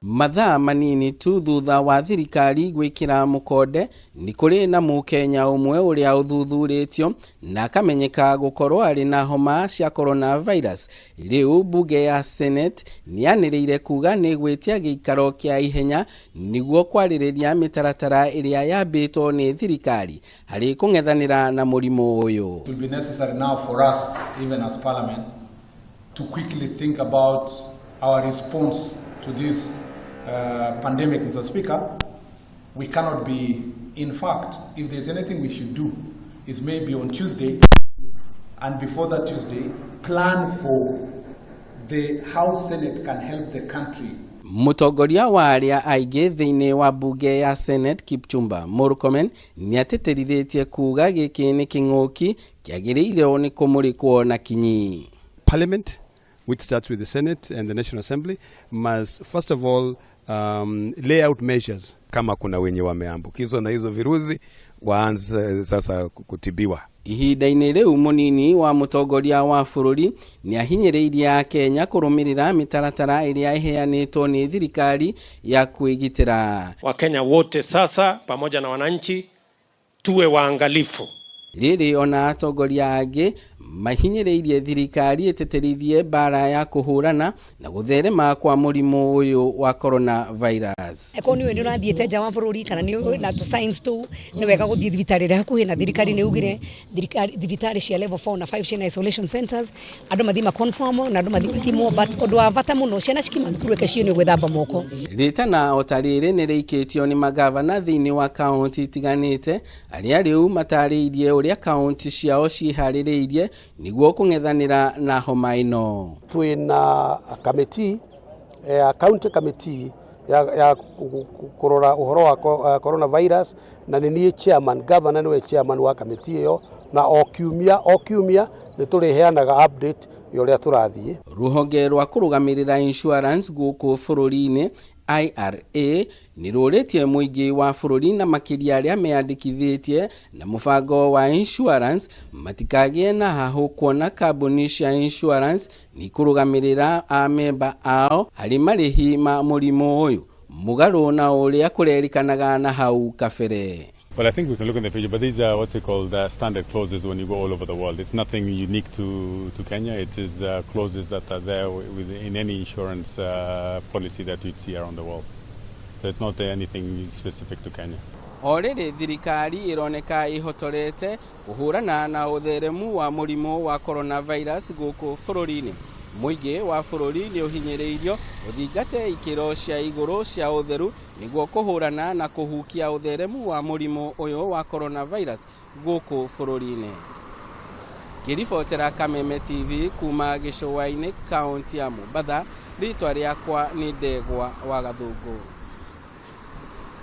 Mathaa manini tu thutha wa thirikari gwĩkĩra mũkonde nĩ kũrĩ na mũkenya ũmwe ũrĩa ũthuthurĩtio na akamenyeka gũkorwo arĩ na homa cia coronavirus. Rĩu mbunge ya Senate nĩyanĩrĩire kuga nĩ gwĩtia gĩikaro kĩa ihenya nĩguo kwarĩrĩria mĩtaratara ĩrĩa yambĩtwo nĩ thirikari harĩ kũng'ethanĩra na mũrimũ ũyũ. It will be necessary now for us, even as Parliament, to quickly think about our response to this pandemic, Mr. Speaker. We cannot be, in fact, if there's anything we should do, is maybe on Tuesday, and before that Tuesday, plan for the how Senate can help the country. Mũtongoria wa arĩa aingĩ thĩinĩ wa mbunge ya Senate, Kipchumba Murkomen, nĩatĩtĩrithĩtie kuga gĩkĩ nĩ kĩng'ũki kĩagĩrĩirwo nĩ kũmũrĩkwo na kinyi. Parliament, which starts with the Senate and the National Assembly, must first of all lay out measures. Kama kuna wenye wameambukizwa na hizo virusi, waanze sasa kutibiwa. Ihinda-inĩ rĩu, mũnini wa mũtongoria wa bũrũri nĩ ahinyĩrĩirie akenya kũrũmĩrĩra mĩtaratara ĩrĩa ĩheanĩtwo nĩ thirikari ya kwĩgitĩra. Wakenya wote sasa pamoja na wananchi tuwe waangalifu. Rĩrĩ ona atongoria angĩ mahinyĩrĩirie thirikari ĩtĩtĩrithie mbara ya kũhũrana na gũtherema kwa mũrimũ ũyũ wa coronavirus. Eko nĩ ũrathiĩte nja wa bũrũri kana nĩ na tũ signs tũu, nĩ wega gũthiĩ thibitarĩ ĩrĩa hakuhĩ na thirikari. Nĩ ugire thirikari thibitarĩ cia level 4 na 5 ciĩna isolation centers, andũ mathiĩ ma confirm na andũ mathiĩ mathimwo. But ũndũ wa bata mũno, ciana cikiuma thukuru reke cionio gwĩthamba moko. Rĩtana o ta rĩrĩ nĩ rĩikĩtio nĩ magavana thĩinĩ wa kaunti itiganĩte, arĩa rĩu matarĩirie ũrĩa kaunti ciao ciĩharĩrĩirie nĩguo kũng'ethanĩra na homa ĩno. Twĩna kamĩti ya county, committee ya kũrora ũhoro wa coronavirus, na nĩ niĩ chairman, governor nĩwe chairman wa kamĩti ĩyo, na o kiumia o kiumia nĩ tũrĩheanaga update ya ũrĩa tũrathiĩ. Rũhonge rwa kũrũgamĩrĩra insurance gũkũ bũrũri-inĩ, IRA, nĩ rũrĩtie mũingĩ wa bũrũri na makĩria arĩa meyandĩkithĩtie na mũbango wa insurance matikagĩe na hahũ kuona kambuni cia insurance nĩ ikũrũgamĩrĩra amemba ao harĩ marĩhi ma mũrimũ ũyũ, mũgarũ na ũrĩa kũrerĩkanaga na hau kabere. Well, I think we can look in the future, but these are what's it called, standard clauses when you go all over the world. It's nothing unique to Kenya. It is clauses that are there in any insurance policy that you'd see around the world. So it's not anything specific to Kenya. O rĩrĩ thirikari ĩroneka ĩhotorete kũhũrana na ũtheremu wa mũrimũ wa coronavirus gũkũ bũrũri-inĩ, mũingĩ wa bũrũri nĩ ũhinyĩrĩirio ũthingate ikĩro cia igũrũ cia ũtheru nĩguo kũhũrana na kũhukia ũtheremu wa mũrimũ ũyũ wa coronavirus gũkũ bũrũri-inĩ. Ngĩribotera Kameme TV kuma gĩcũa-inĩ, kaunti ya Mombatha, rĩtwa rĩakwa nĩ Ndegwa wa Gathũngũ.